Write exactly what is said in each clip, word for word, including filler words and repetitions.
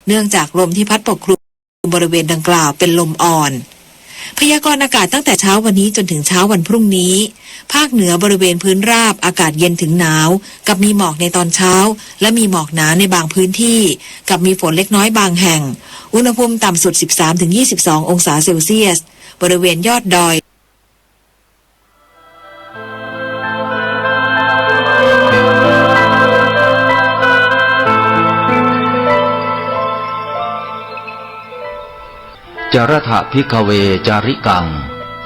เนื่องจากลมที่พัดปกคลุมบริเวณดังกล่าวเป็นลมอ่อน พยากรณ์อากาศตั้งแต่เช้าวันนี้จนถึงเช้าวันพรุ่งนี้ ภาคเหนือบริเวณพื้นราบอากาศเย็นถึงหนาว กับมีหมอกในตอนเช้า และมีหมอกหนาในบางพื้นที่ กับมีฝนเล็กน้อยบางแห่ง อุณหภูมิต่ำสุด สิบสามถึงยี่สิบสององศาเซลเซียส บริเวณยอดดอย จรัตถะ ภิกขเว จาริกัง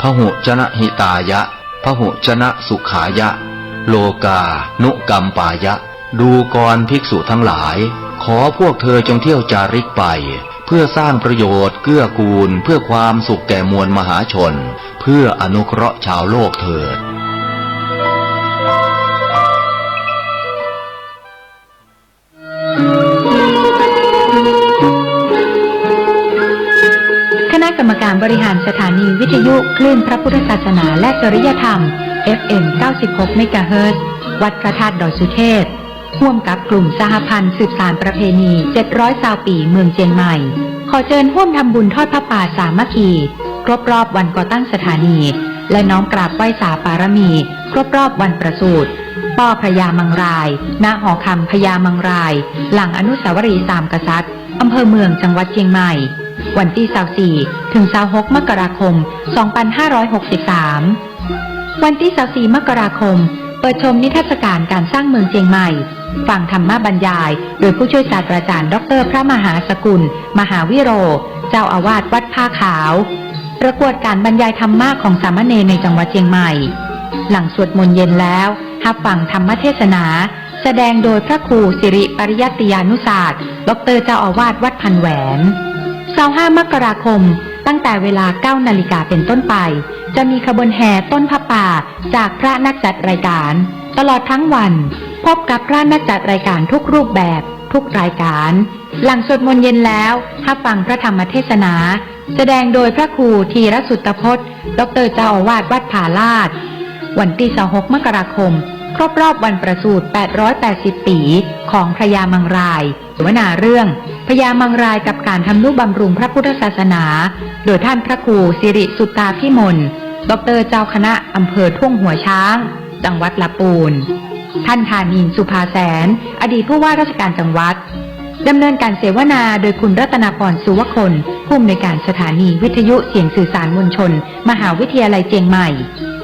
พหุจนะหิตายะ พหุจนะสุขายะ โลกานุกัมปายะ ดูกรภิกษุทั้งหลาย ขอพวกเธอจงเที่ยวจาริกไป เพื่อสร้างประโยชน์เกื้อกูลเพื่อความสุขแก่มวลมหาชน เพื่ออนุเคราะห์ชาวโลกเถิด คณะกรรมการบริหารสถานีวิทยุคลื่นพระพุทธศาสนาและจริยธรรม เอฟเอ็ม เก้าสิบหก เมกะเฮิรตซ์ วัดพระธาตุดอยสุเทพ ร่วมกับกลุ่มสหพันธ์สืบสานประเพณี เจ็ดร้อยซาวปี๋เมืองเจียงใหม่ ขอเจิญฮ่วมทำบุญทอดผ้าป่าสามัคคี ครบรอบวันก่อตั้งสถานี และน้อมกราบไหว้สาปารมี ครบรอบวันประสูติป้อพญามังราย ณ หอคำพญามังราย หลังอนุสาวรีย์สามกษัตริย์ อำเภอเมือง จังหวัดเจียงใหม่ วันตี้ซาวสี่ ถึงซาวหก มกราคม สองพันห้าร้อยหกสิบสาม วันตี้ซาวสี่ มกราคม เปิดชมนิทรรศการการสร้างเมืองเจียงใหม่ ฟังธรรมบรรยาย โดยผู้ช่วยศาสตราจารย์ ด็อกเตอร์ พระมหาสกุล มหาวิโร เจ้าอาวาสวัดผ้าขาว ประกวดการบรรยายธรรมะของสามเณรในจังหวัดเจียงใหม่ หลังสวดมนต์เย็นแล้ว ฮับฟังธรรมเทศนา แสดงโดยพระครูสิริปริยัติยานุศาสตร์ ด็อกเตอร์ เจ้าอาวาสวัดพันแหวน ซาวห้า มกราคม ตั้งแต่เวลา เก้านาฬิกาเป็นต้นไป จะมีขบวนแห่ต้นผ้าป่าจากพระนักจัดรายการ ตลอดทั้งวัน พบกับพระนักจัดรายการทุกรูปแบบ ทุกรายการ หลังสวดมนต์เย็นแล้ว ฮับฟังพระธรรมเทศนา แสดงโดยพระครูธีรสุตตพจน์ ด็อกเตอร์ เจ้าอาวาสวัดผาลาด วันตี้ซาวหก มกราคม ครบรอบวันประสูติ แปดร้อยแปดสิบปี๋ของพญามังราย เสวนาเรื่อง พญามังรายกับการทำนุบำรุงพระพุทธศาสนา โดยท่านพระครูสิริสุตตาภิมล ด็อกเตอร์ เจ้าคณะอำเภอทุ่งหัวช้าง จังหวัดละปูน ท่านธานินทร์ สุภาแสน อดีตผู้ว่าราชการจังหวัด ดำเนินการเสวนาโดยคุณรัตนาพร สุวคล ผู้อำนวยการสถานีวิทยุเสียงสื่อสารมวลชน มหาวิทยาลัยเจียงใหม่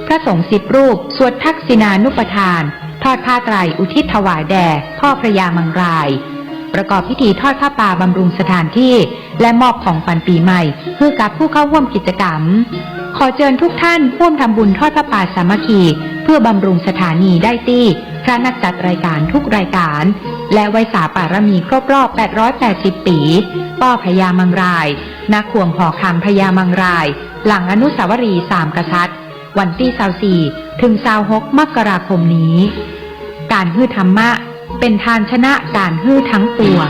พระสงฆ์สิบรูป สวดทักษิณานุปทาน ทอดผ้าไตรอุทิศถวายแด่พ่อพญามังราย ประกอบพิธีทอดผ้าป่าบำรุงสถานที่ และมอบของขวัญปี๋ใหม่ หื้อกับผู้เข้าฮ่วมกิจกรรม ขอเจิญทุกท่านฮ่วมทำบุญทอดผ้าป่าสามัคคี เพื่อบำรุงสถานีได้ตี้พระนักจัดรายการทุกรายการ และไหว้สาปารมีครบรอบ แปดร้อยแปดสิบปี๋ป้อพญามังราย ณ ขวงหอคำพญามังราย หลังอนุสาวรีย์สามกษัตริย์ วันตี้ซาวสี่ ถึงซาวหก มกราคมนี้ ก๋านหื้อธรรมะ เป๋นทานชนะก๋านหื้อทั้งปวง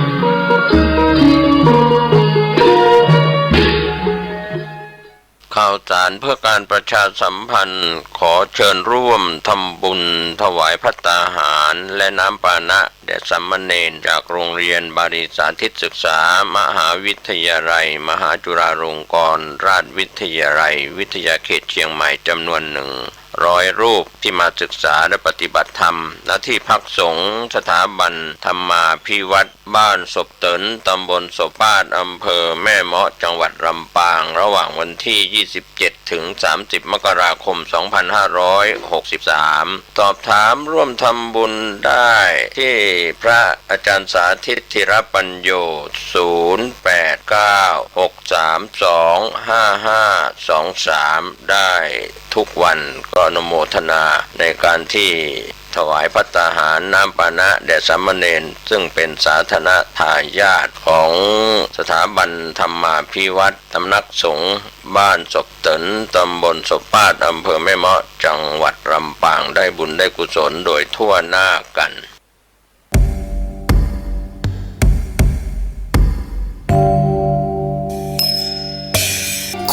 ข่าวสารเพื่อการประชาสัมพันธ์ ขอเชิญร่วมทำบุญถวายภัตตาหารและน้ำปานะแด่สามเณรจากโรงเรียนบาลีสาธิตศึกษา มหาวิทยาลัยมหาจุฬาลงกรณราชวิทยาลัย วิทยาเขตเชียงใหม่ จำนวนหนึ่งร้อยรูปที่มาศึกษาและปฏิบัติธรรม ณ ที่พักสงฆ์สถาบันธรรมาภิวัฒน์ บ้านศพเติน ตำบลศพปาด อำเภอแม่เมาะ จังหวัดลำปาง ระหว่างวันที่ ยี่สิบเจ็ด ถึง สามสิบ มกราคม สองพันห้าร้อยหกสิบสาม สอบถามร่วมทำบุญได้ที่พระอาจารย์สาธิต ธีรปัญโญ ศูนย์แปดเก้า หกสามสอง ห้าห้าสองสาม ได้ทุกวัน ก็อนุโมทนาในการที่ถวายภัตตาหารน้ำปานะแด่สามเณร ซึ่งเป็นสาธารณทายาทของสถาบันธรรมาภิวัฒน์ ตำนักสงฆ์บ้านศพเติน ตำบลศพปาด อำเภอแม่เมาะ จังหวัดลำปาง ได้บุญได้กุศลโดยทั่วหน้ากัน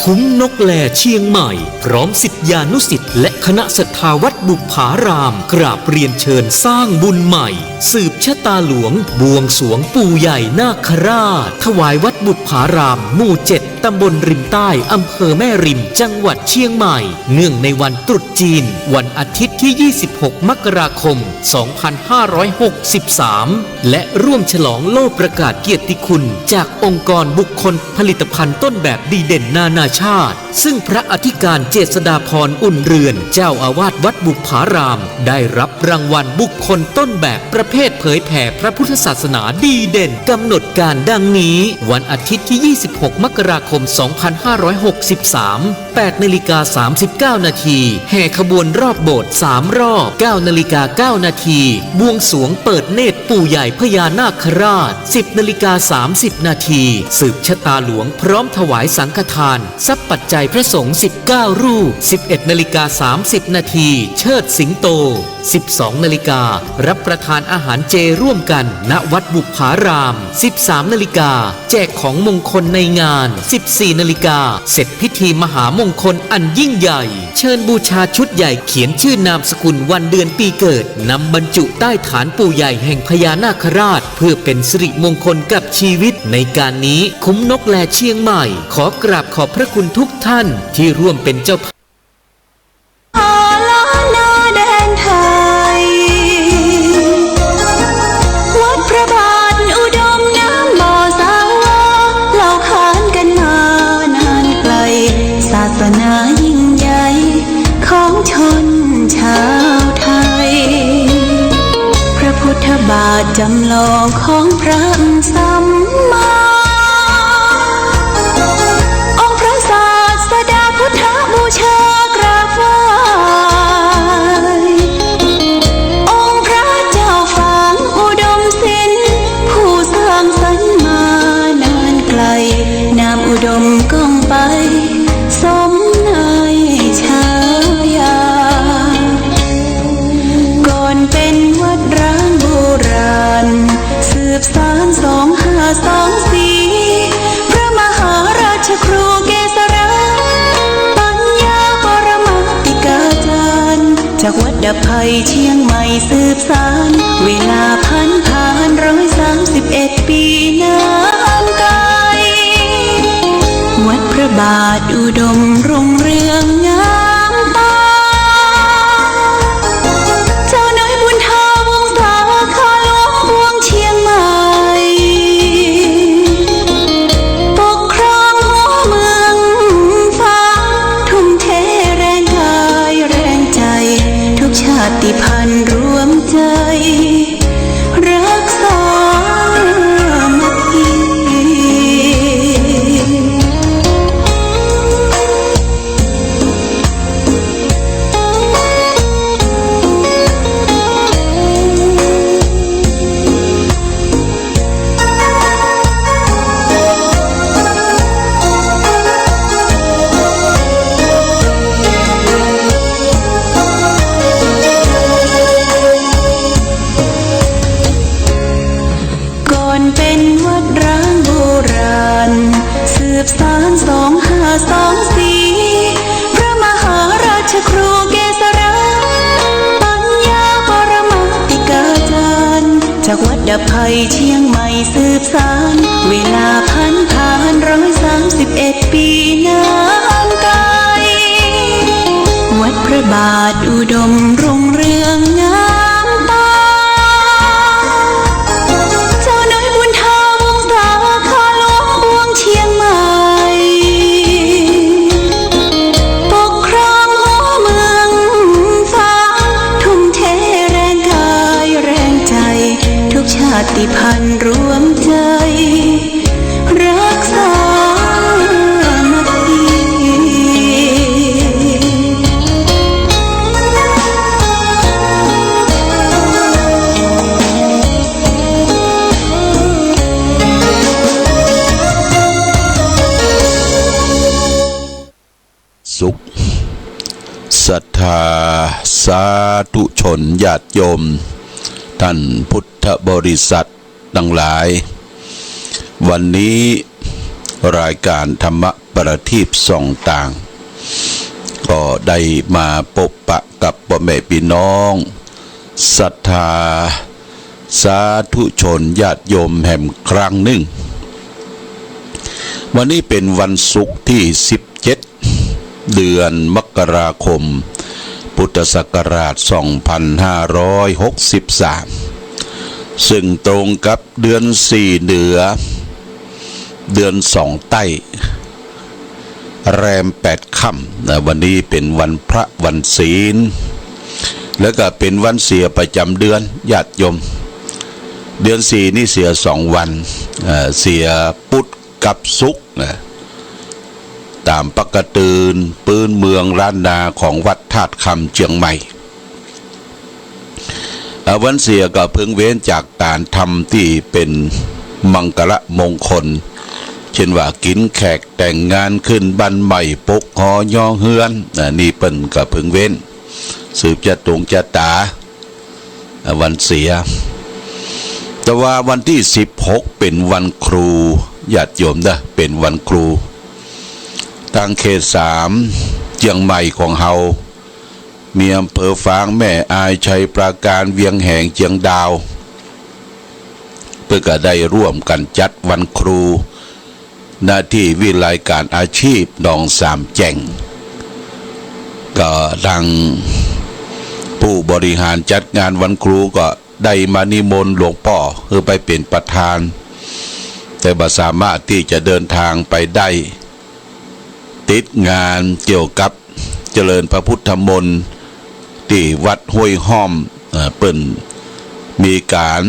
ข คุ้มนกแลเชียงใหม่ พร้อมศิษยานุศิษย์และคณะศรัทธาวัดบุปผาราม กราบเรียนเชิญสร้างบุญใหม่ สืบชะตาหลวง บวงสรวงปู่ใหญ่นาคราช ถวายวัดบุปผาราม หมู่เจ็ด ตำบลริมใต้ อำเภอแม่ริม จังหวัดเชียงใหม่ เนื่องในวันตรุษจีน วันอาทิตย์ที่ ยี่สิบหก มกราคม สองพันห้าร้อยหกสิบสาม และร่วมฉลองโล่ประกาศเกียรติคุณจากองค์กรบุคคลผลิตภัณฑ์ต้นแบบดีเด่นนานาชาติ ซึ่งพระอธิการเจษฎาภรณ์ อุ่นเรือน เจ้าอาวาสวัดบุปผาราม ได้รับรางวัลบุคคลต้นแบบประเภทเผยแผ่พระพุทธศาสนาดีเด่น กำหนดการดังนี้ วันอาทิตย์ที่ ยี่สิบหก มกราคม สองพันห้าร้อยหกสิบสาม แปดนาฬิกาสามสิบเก้านาที แห่ขบวนรอบโบสถ์สามรอบ เก้านาฬิกาเก้านาที บวงสรวงเปิดเนตรปู่ใหญ่พญานาคราช สิบนาฬิกาสามสิบนาที สืบชะตาหลวงพร้อมถวายสังฆทาน ทรัพย์ปัจจัยพระสงฆ์ สิบเก้ารูป สิบเอ็ดนาฬิกาสามสิบนาที เชิดสิงโต สิบสองนาฬิกา รับประทานอาหารเจร่วมกัน ณ วัดบุปผาราม สิบสามนาฬิกา แจกของมงคลในงาน สิบสี่นาฬิกา เสร็จพิธีมหามงคลอันยิ่งใหญ่ เชิญบูชาชุดใหญ่เขียนชื่อนามสกุลวันเดือนปีเกิด นำบรรจุใต้ฐานปู่ใหญ่แห่งพญานาคราช เพื่อเป็นสิริมงคลกับชีวิต ในการนี้คุ้มนกแลเชียงใหม่ ขอกราบขอบพระคุณทุกท่านที่ร่วมเป็นเจ้าภาพ ล้านนาแดนไทย วัดพระบาทอุดมน้ำบ่อสาวา เล่าขานกันมานานไกล ศาสนายิ่งใหญ่ของชนชาวไทย พระพุทธบาทจำลองของพระสัมมา องค์พระศาสดาพุทธบูชากราบไหว้ องค์พระเจ้าฝางอุดมศิลป์ ผู้สร้างสรรค์มานานไกล นามอุดมก้องไป สมในฉายา ก่อนเป็นวัดร้างโบราณ สืบสานสองห้าสองสี่ พระมหาราชครูเกษรา ปัญญาปรมาติกาจารย์ จากวัดดับภัยเชียงใหม่สืบสาน เวลาผันผ่านร้อยสามสิบเอ็ดปีนานไกล วัดพระบาทอุดมรุ่งเรืองงามตา เจ้าน้อยบุญธาวงศาคารวมปวงเชียงใหม่ ปกครองหัวเมืองฟ้า ทุ่มเทแรงกายแรงใจ ทุกชาติพันธุ์รวมใจ รักสามัคคี ก่อนเป็นวัดร้างโบราณ สืบสานสองห้าสองสี่ พระมหาราชครูเกษรา ปัญญาปรมาติกาจารย์ จากวัดดับภัยเชียงใหม่สืบสาน เวลาผันผ่านร้อยสามสิบเอ็ดปีนานไกล วัดพระบาทอุดมรุ่งเรืองงามตา เจ้าน้อยบุญธาวงศาคารวมปวงเชียงใหม่ ปกครองหัวเมืองฟ้า ทุ่มเทแรงกายแรงใจ ทุกชาติพันธุ์รวมใจ รักสามัคคี สุข ศรัทธาสาธุชนญาติโยม ท่านพุทธบริษัททั้งหลาย วันนี้รายการธรรมะ ประทีปส่องต่าง ก็ได้มาปบปะกับป้อแม่ปี้น้องศรัทธาสาธุชนญาติโยมแหมครั้งนึ่ง วันนี้เป๋นวันศุกร์ตี้สิบเจ็ด เดือนมกราคม พุทธศักราชสองพันห้าร้อยหกสิบสาม ซึ่งตรงกับเดือนสี่เหนือ เดือนสองใต้ แรมแปดค่ำนะ วันนี้เป๋นวันพระวันศีล แล้วก็เป๋นวันเสียประจ๋ำเดือน ญาติโยม เดือนสี่นี่เสียสองวัน เอ่อ เสียปุธกับศุกร์นะ ต๋ามปกติปื๊นเมืองล้านนาของวัดธาตุคำเจียงใหม่ อ่า วันเสียก็เพิงเว้นจากก๋านทำตี้เป๋นมังคละมงคล เจ้นว่ากิ๋นแขก แต่งงาน ขึ้นบ้านใหม่ ปกหอย้อเฮือน อ่า นี่เปิ้นก็เพิงเว้น สืบจะตงจะต๋า อ่า วันเสีย แต่ว่าวันตี้สิบหกเป๋นวันครู ญาติโยมเน่อ เป๋นวันครู ตางเขตสามเจียงใหม่ของเฮา มีอำเภอฝาง แม่อาย ชัยปราการ เวียงแหง เจียงดาว เปิ้นก็ได้ร่วมกั๋นจัดวันครู ณ ตี้วิทยาลัยการอาชีพหนองสามแจ่ง ก็ตางผู้บริหารจัดงานวันครูก็ได้มานิมนต์หลวงป้อหื้อไปเป๋นประธาน แต่บ่สามารถตี้จะเดินตางไปได้ ติดงานเกี่ยวกับเจริญพระพุทธมนต์ตี้วัดห้วยห้อม เอ่อ เปิ้นมีก๋าน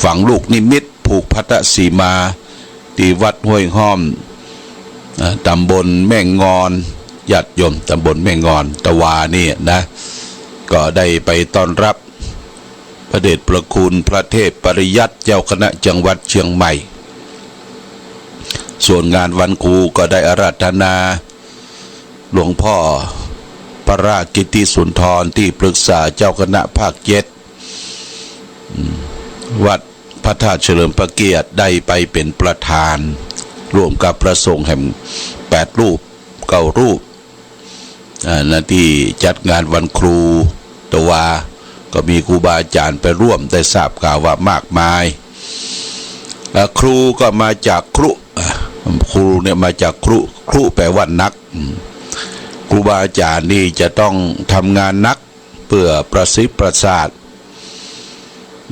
ฝังลูกนิมิตผูกพัทธสีมาตี้วัดห้วยห้อม เอ่อ ต๋ำบลแม่งอน ญาติโยม ต๋ำบลแม่งอน ตะวานี่นะ ก็ได้ไปต้อนรับพระเดชพระคุณพระเทพปริยัติเจ้าคณะจังหวัดเจียงใหม่ ส่วนงานวันครูก็ได้อาราธนา หลวงป้อพระราชกิตติสุนทร ตี้ปรึกษาเจ้าคณะภาคเจ็ด อืม วัดพระธาตุเฉลิมพระเกียรติ ได้ไปเป๋นประธาน ร่วมกับพระสงฆ์แหมแปดรูป เก้ารูป อ่า ณ ตี้จัดงานวันครู ตะวา ก็มีครูบาอาจ๋ารย์ไปร่วม ได้ทราบข่าวว่ามากมาย อ่า ครูก็มาจากครุ อ่า ครูเนี่ยมาจากครุ ครุแป๋ว่านัก อืม ครูบาอาจ๋ารย์นี่จะต้องทำงานหนักเปื้อประสิทธิ์ประสาท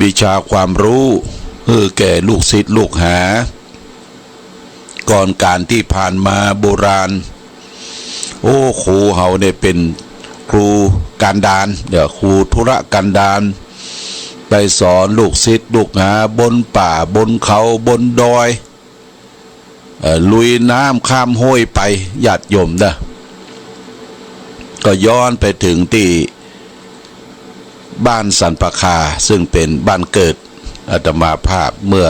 วิชาความฮู้หื้อแก่ลูกศิษย์ลูกหา ก่อนก๋านตี้ผ่านมาโบราณ โอ้ ครูเฮาเนี่ยเป๋นครูกันดาร เดี๋ยวครูธุระกันดาร ไปสอนลูกศิษย์ลูกหาบนป่าบนเขาบนดอย เอ่อ ลุยน้ำข้ามห้วยไป ญาติโยมเน่อ ก็ย้อนไปเถิงตี้บ้านสันป่าคา ซึ่งเป๋นบ้านเกิดอาตมาภาพ เมื่อ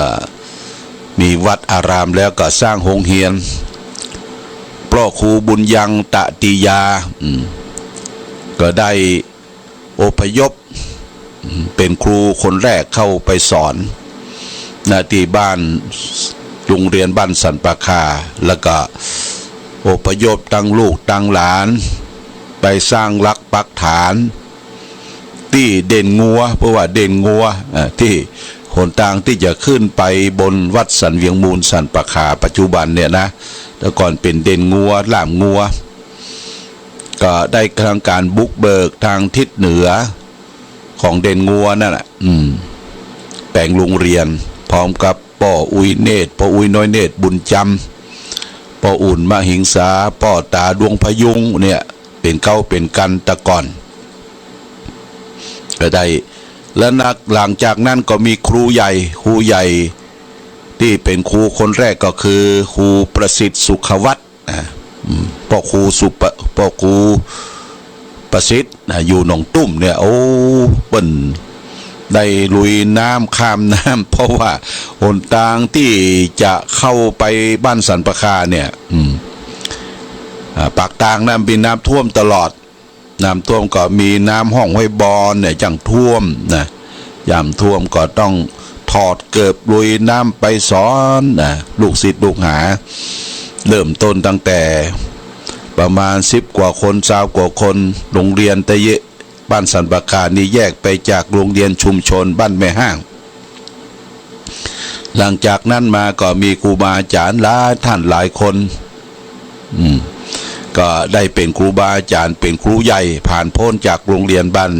มีวัดอารามแล้วก็สร้างโฮงเฮียน ป้อครูบุญยังตะติยา อืม ก็ได้ อพยพ เป๋นครูคนแรกเข้าไปสอน ณ ตี้บ้าน โฮงเฮียนบ้านสันป่าคา แล้วก็อพยพตังลูกตังหลาน ไปสร้างหลักปักฐาน ตี้เด่นงัว เปิ้นว่าเด่นงัว อ่า ตี้หนตางตี้จะขึ้นไปบนวัดสันเวียงมูลสันป่าคา ปัจจุบันเนี่ยนะ แต่ก่อนเป๋นเด่นงัว หล่ามงัว ก็ได้ทำก๋านบุกเบิกตางทิศเหนือของเด่นงัวนั่นแหละ อืม แป๋งโฮงเฮียน พร้อมกับป้ออุยเนตร ป้ออุยน้อยเนตร บุญจำ ป้ออุ่นมหิงสา ป้อต๋าดวงพยุง เนี่ย เป๋นเก๊าเป๋นกั๋นแต่ก่อน ก็ได้ แล้วนัก หลังจากนั้นก็มีครูใหญ่ ครูใหญ่ตี้เป๋นครูคนแรกก็คือครูประสิทธิ์สุขวัฒน์ อ่า อืม ป้อครูสุปะ ป้อครูประสิทธิ์ อ่า อยู่หนองตุ้มเนี่ย โอ้ เปิ้นได้ลุยน้ำข้ามน้ำ เพราะว่าหนตางตี้จะเข้าไปบ้านสันป่าคาเนี่ย อืม อ่า ปากตางน้ำเป๋นน้ำท่วมตลอด น้ำท่วมก็มีน้ำห้องห้วยบอนเนี่ย จั่งท่วมนะ ยามท่วมก็ต้องถอดเกิบลุยน้ำไปสอนนะ ลูกศิษย์ลูกหา เริ่มต้นตั้งแต่ประมาณสิบกว่าคน ซาวกว่าคน โรงเรียนตะเยะบ้านสันป่าคานี่แยกไปจากโรงเรียนชุมชนบ้านแม่ฮ่าง หลังจากนั้นมาก็มีครูบาอาจ๋ารย์หลายท่านหลายคน อืม ก็ได้เป๋นครูบาอาจ๋ารย์ เป๋นครูใหญ่ ผ่านป๊นจากโรงเรียนบ้าน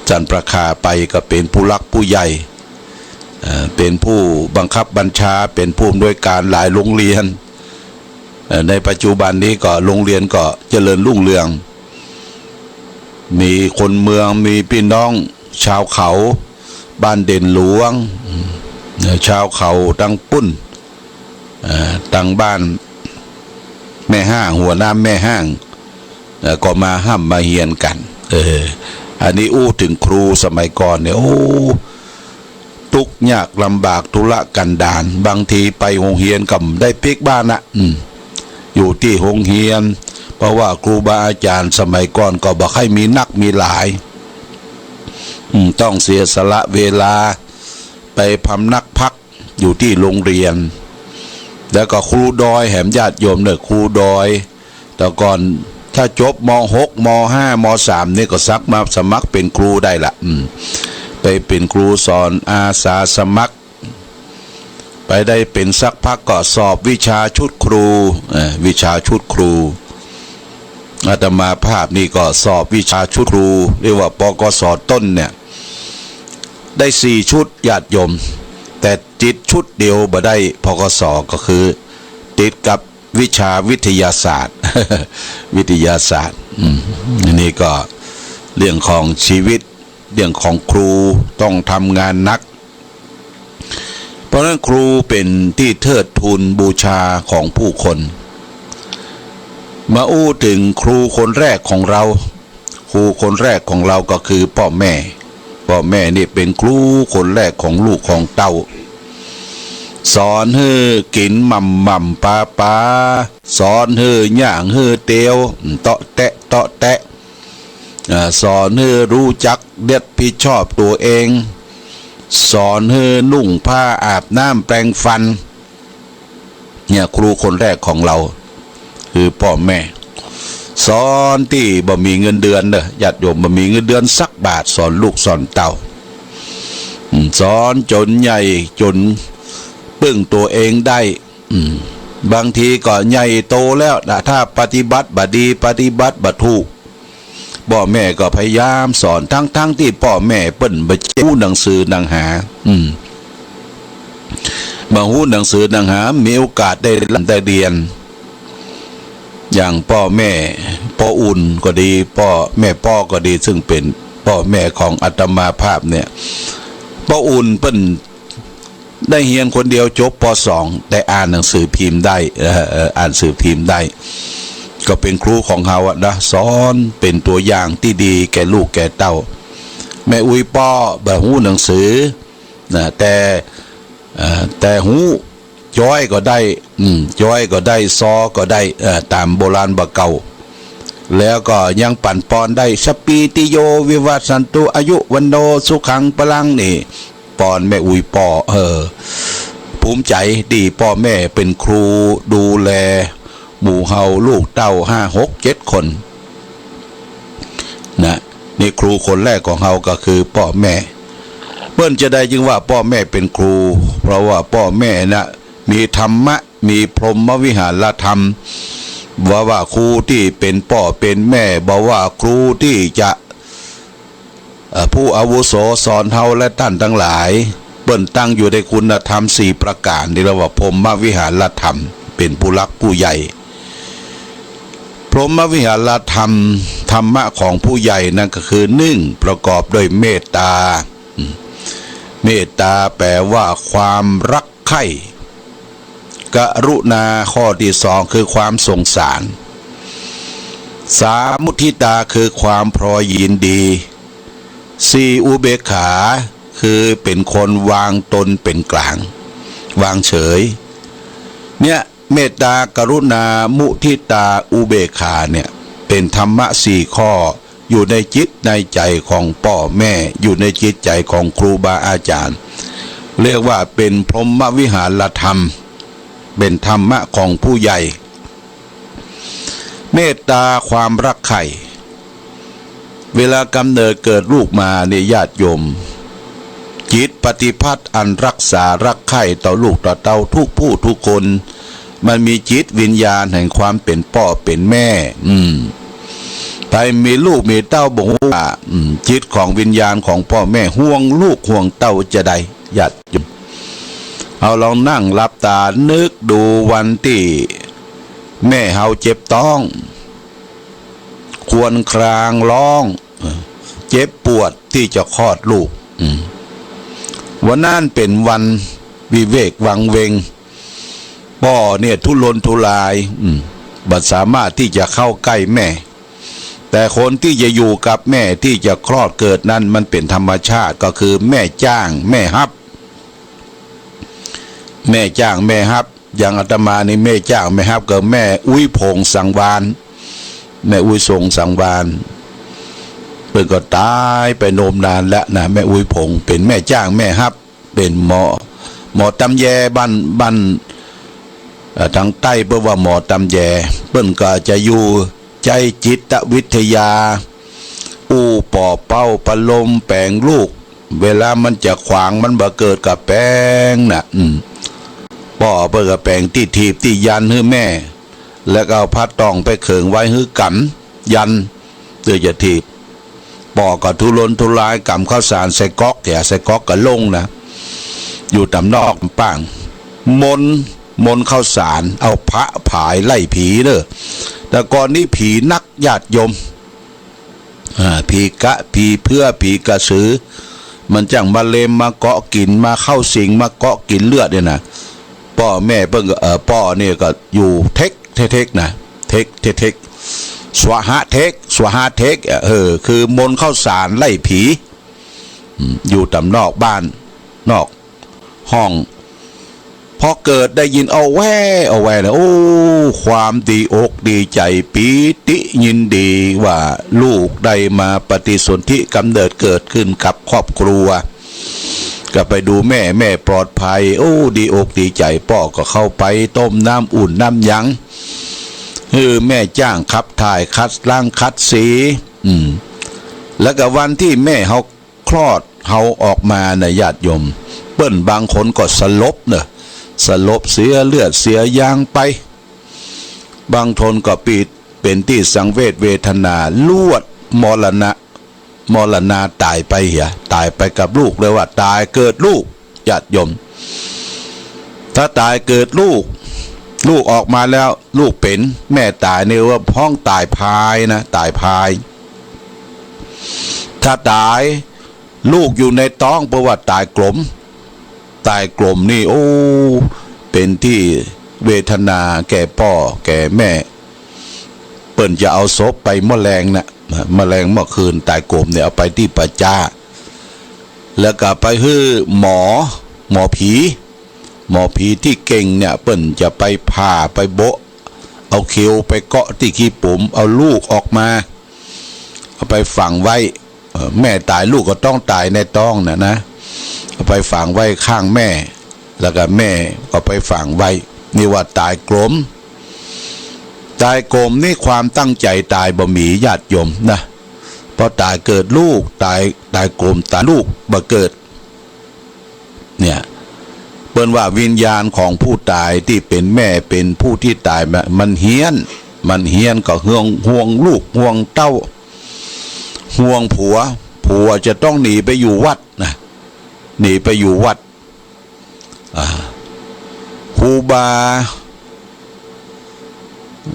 สันป่าคาไปก็เป๋นผู้หลักผู้ใหญ่ เอ่อ เป๋นผู้บังคับบัญชา เป๋นผู้อำนวยการหลายโรงเรียน เอ่อ ในปัจจุบันนี้ก็โรงเรียนก็เจริญรุ่งเรือง มีคนเมือง มีปี้น้องชาวเขา บ้านเด่นหลวง เอ่อ ชาวเขาตังปุ้น เอ่อ ตังบ้านแม่ฮ่าง หัวน้ำแม่ฮ่าง เอ่อ ก็มาฮ่ำมาเฮียนกั๋น เออ อันนี้อู้เถิงครูสมัยก่อนเนี่ย โอ้ ตุ๊กยากลำบากทุรกันดาร บางทีไปโฮงเฮียนก็บ่ได้ปิ๊กบ้านน่ะ อืม อยู่ตี้โฮงเฮียน เพราะว่าครูบาอาจ๋ารย์สมัยก่อนก็บ่ใค่มีนักมีหลาย อืม ต้องเสียสละเวลาไปพำนักพักอยู่ตี้โฮงเฮียน แล้วก็ครูดอยแหมญาติโยมเน่อ ครูดอย แต่ก่อนถ้าจบ ม.หก ม.ห้า ม.สาม นี่ก็สักมาสมัครเป๋นครูได้ละ อืม ไปเป๋นครูสอนอาสาสมัคร ไปได้เป๋นสักพักก็สอบวิชาชุดครู เอ่อ วิชาชุดครู อาตมาภาพนี่ก็สอบวิชาชุดครู เรียกว่า ป.ก.ศ. ต้นเนี่ย ได้สี่ชุด ญาติโยม แต่ติดชุดเดียวบ่ได้ ป.ก.ศ. ก็คือติดกับวิชาวิทยาศาสตร์ วิทยาศาสตร์ อืม อันนี้ก็เรื่องของชีวิต เรื่องของครูต้องทำงานหนัก เพราะฉะนั้นครูเป๋นตี้เทิดทูนบูชาของผู้คน มาอู้เถิงครูคนแรกของเฮา ครูคนแรกของเฮาก็คือป้อแม่ ป้อแม่นี่เป๋นครูคนแรกของลูกของเต้า สอนหื้อกิ๋นหม่ำๆ ปาๆ สอนหื้อย่างหื้อเตียว เตาะแตะ เตาะแตะ อ่า สอนหื้อฮู้จักรับผิดชอบตั๋วเอง สอนหื้อนุ่งผ้าอาบน้ำแปรงฟัน เนี่ย ครูคนแรกของเฮาคือป้อแม่ สอนตี้บ่มีเงินเดือนเน่อ ญาติโยม บ่มีเงินเดือนสักบาท สอนลูกสอนเต้า อืม สอนจ๋นใหญ่จ๋นปึ้งตั๋วเองได้ อืม บางทีก็ใหญ่โตแล้วนะ ถ้าปฏิบัติบ่ดี ปฏิบัติบ่ถูก ป้อแม่ก็พยายามสอน ทั้งๆ ตี้ป้อแม่เปิ้นบ่ฮู้หนังสือหนังหา อืม บ่ฮู้หนังสือหนังหา มีโอกาสได้ร่ำได้เฮียน อย่างป้อแม่ ป้ออุ่นก็ดี ป้อแม่ป้อก็ดี ซึ่งเป๋นป้อแม่ของอาตมาภาพเนี่ย ป้ออุ่นเปิ้น ได้เฮียนคนเดียวจบ ป.สอง แต่อ่านหนังสือพิมพ์ได้ เอ่อ เอ่อ อ่านหนังสือพิมพ์ได้ ก็เป๋นครูของเฮาอะนะ สอนเป๋นตั๋วอย่างตี้ดีแก่ลูกแก่เต้า แม่อุ๊ยป้อบ่ฮู้หนังสือนะ แต่ เอ่อ แต่ฮู้ จ๊อยก็ได้ อืม จ๊อยก็ได้ ซอก็ได้ เอ่อ ต๋ามโบราณบ่าเก่า แล้วก็ยังปั๋นปอนได้ สะปีติโย วิวัชชันตุ อายุ วัณโณ สุขัง พลัง นี่ ปอนแม่อุ๊ยป้อ เออ ภูมิใจ๋ตี้ป้อแม่เป๋นครูดูแลหมู่เฮาลูกเต้าห้าหกเจ็ดคนนะ นี่ครูคนแรกของเฮาก็คือป้อแม่ เปิ้นจาใดจึงว่าป้อแม่เป๋นครู เพราะว่าป้อแม่นะ มีธรรมะ มีพรหมวิหารธรรม บ่ว่าครูตี้เป๋นป้อเป๋นแม่ บ่ว่าครูตี้จะ เอ่อ ผู้อาวุโสสอนเฮาและต้านตังหลาย เปิ้นตั้งอยู่ในคุณธรรมสี่ประก๋าน ตี้เรียกว่าพรหมวิหารธรรม เป๋นผู้หลักผู้ใหญ่ พรหมวิหารธรรม ธรรมะของผู้ใหญ่นั้นก็คือ นึ่ง ประกอบด้วยเมตตา อืม เมตตาแปลว่าความรักใคร่ กรุณา ข้อตี้สองคือความสงสาร สาม มุทิตา คือความพลอยยินดี สี่ อุเบกขา คือเป๋นคนวางตนเป๋นก๋าง วางเฉย เนี่ย เมตตา กรุณา มุทิตา อุเบกขาเนี่ย เป๋นธรรมะสี่ข้อ อยู่ในจิตในใจ๋ของป้อแม่ อยู่ในจิตใจ๋ของครูบาอาจ๋ารย์ เรียกว่าเป๋นพรหมวิหารธรรม เป็นธรรมะของผู้ใหญ่ เมตตาความรักใคร่ เวลากำเนิดเกิดลูกมาเนี่ยญาติโยม จิตปฏิภัทอันรักษารักใคร่ต่อลูกต่อเต้าทุกผู้ทุกคน มันมีจิตวิญญาณแห่งความเป็นป้อเป็นแม่ อืม ใผมีลูกมีเต้าบ่ฮู้ว่า อืม จิตของวิญญาณของป้อแม่ห่วงลูกห่วงเต้าจาใด ญาติโยม เอาลองนั่งหลับตานึกดูวันตี้แม่เฮาเจ็บต๊อง ครวญครางฮ้อง เจ็บปวดตี้จะคลอดลูก อืม วันนั้นเป๋นวันวิเวกวังเวง ป้อเนี่ยทุรนทุราย อืม บ่สามารถตี้จะเข้าใก้แม่ แต่คนตี้จะอยู่กับแม่ตี้จะคลอดเกิดนั้นมันเป๋นธรรมชาติ ก็คือแม่จ้างแม่ฮับ แม่จ้างแม่ฮับ อย่างอาตมานี่แม่จ้างแม่ฮับก็แม่อุ๊ยผงสังวาล แม่อุ๊ยสงสังวาล เปิ้นก็ต๋ายไปโนมนานแล้วนะ แม่อุ๊ยผงเป๋นแม่จ้างแม่ฮับ เป๋นหมอ หมอต๋ำแยบ้าน บ้าน เอ่อ ตางใต้เปิ้นว่าหมอต๋ำแย เปิ้นก็จะอยู่ใจ๊จิตวิทยา อู้ป้อเป๊าประโลมแป๋งลูก เวลามันจะขวางมันบ่เกิดก็แป๋งน่ะ อืม ป้อเปิ้นก็แป๋งตี้ถีบตี้ยันหื้อแม่ แล้วก็เอาผ้าต๊องไปเขิงไว้หื้อกำยัน เตื้อจะถีบ ป้อก็ทุรนทุรายกำข้าวสารใส่ก๊อก แหย่ใส่ก๊อกก็ลงนะ อยู่ต๋ามนอกป้าง มนต์ มนต์ข้าวสาร เอาพระผายไล่ผีเน่อ แต่ก่อนนี้ผีนักญาติโยม อ่า ผีกะ ผีเพื้อ ผีกระสือ มันจั้งมาเล็มมาเกาะกิ๋น มาเข้าสิง มาเกาะกิ๋นเลือดเนี่ยนะ ป้อแม่เปิ้นก็ เอ่อ ป้อเนี่ยก็อยู่เท็ก เท็กๆ นะ เท็ก เท็กๆ สวาหะเท็ก สวาหะเท็ก เออ คือมนต์ข้าวสารไล่ผี อืม อยู่ต๋ามนอกบ้าน นอกห้อง พอเกิดได้ยินเอาแว่ เอาแว่นะ โอ้ ความดีอกดีใจ๋ ปีติยินดีว่าลูกได้มาปฏิสนธิกำเนิดเกิดขึ้นกับครอบครัว ก็ไปดูแม่ แม่ปลอดภัย โอ้ ดีอกดีใจ๋ ป้อก็เข้าไปต้มน้ำอุ่นน้ำยัง หื้อแม่จ้างขับถ่ายขัดล้างขัดสี อืม แล้วก็วันตี้แม่เฮาคลอดเฮาออกมานะญาติโยม เปิ้นบางคนก็สลบเน่อ สลบเสียเลือดเสียยางไป บางคนก็ปีดเป๋นตี้สังเวชเวทนา ลวดมรณะ มรณาต๋ายไปเหีย ต๋ายไปกับลูก เรียกว่าต๋ายเกิดลูก ญาติโยม ถ้าต๋ายเกิดลูก ลูกออกมาแล้ว ลูกเป๋น แม่ต๋ายเนี่ยว่าฮ้องต๋ายพายนะ ต๋ายพาย ถ้าต๋าย ลูกอยู่ในต๊อง เปิ้นว่าต๋ายกลม ต๋ายกลมนี่ โอ้ เป๋นตี้เวทนาแก่ป้อแก่แม่ เปิ้นจะเอาศพไปหม้อแลงนะ หม้อแลงหม้อคืน ต๋ายกลมเนี่ยเอาไปตี้ป่าจ๊า แล้วก็ไปหื้อหมอ หมอผี หมอผีตี้เก่งเนี่ย เปิ้นจะไปผ่าไปโบะ เอาเขียวไปเกาะตี้ขี้ปุ๋ม เอาลูกออกมา เอาไปฝังไว้ เอ่อ แม่ต๋ายลูกก็ต้องต๋ายในต๊องน่ะนะ เอาไปฝังไว้ข้างแม่ แล้วก็แม่ก็ไปฝังไว้ นี่ว่าต๋ายกลม ต๋ายกลมนี่ความตั้งใจ๋ต๋ายบ่มีญาติโยมนะ พอต๋ายเกิดลูก ต๋าย ต๋ายกลม ต๋ายลูกบ่เกิด เนี่ย เปิ้นว่าวิญญาณของผู้ต๋ายตี้เป๋นแม่เป๋นผู้ตี้ต๋ายมา มันเฮี้ยน มันเฮี้ยนก็ห่วง ห่วงลูก ห่วงเต้า ห่วงผัว ผัวจะต้องหนีไปอยู่วัดนะ หนีไปอยู่วัด อ่า ครูบา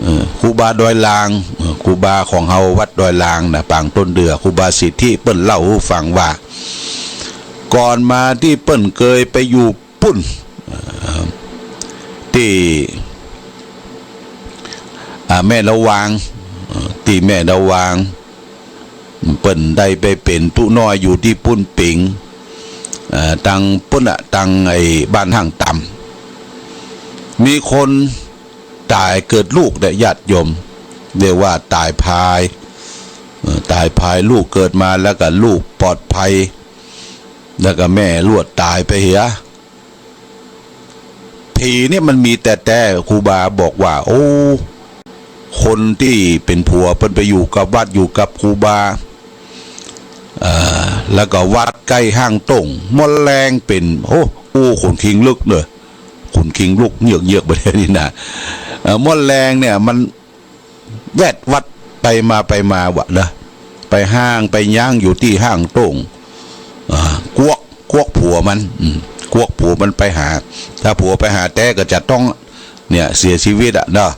เอ่อ ครูบาดอยลาง เอ่อ ครูบาของเฮาวัดดอยลางน่ะ ปางต้นเดือ ครูบาสิทธิ เปิ้นเล่าหื้อฟังว่า ก่อนมาตี้เปิ้นเกยไปอยู่ปุ้น เอ่อ ตี้ อ่า แม่ละวาง เอ่อ ตี้แม่ละวาง เปิ้นได้ไปเป๋นตุ๊น้อยอยู่ตี้ปุ้นปิ๋ง เอ่อ ตังปุ้นน่ะ ตังไอ้บ้านห้างต่ำ มีคนต๋ายเกิดลูกเนี่ยญาติโยม เรียกว่าต๋ายพาย เอ่อ ต๋ายพาย ลูกเกิดมาแล้วก็ลูกปลอดภัย แล้วก็แม่ลวดต๋ายไปเหีย เพ ทีเนี่ยมันมีแต๊ๆ ครูบาบอกว่า โอ้ คนตี้เป๋นผัวเปิ้นไปอยู่กับวัดอยู่กับครูบา เอ่อ แล้วก็วัดใก้ห้างโต้ง ม่วนแลงเป๋น โอ้ อู้ขนคิงลุกเน่อ ขนคิงลุกเยือกๆ ไปเลยนี่นะ เอ่อ ม่วนแลงเนี่ยมัน แวดวัดไปมาไปมาว่ะเนาะ ไปห้างไปย้างอยู่ตี้ห้างโต้ง อ่า กวัก กวักผัวมัน อืม กวักผัวมันไปหา ถ้าผัวไปหาแต๊ก็จะต้อง เนี่ย เสียชีวิตอะเนาะ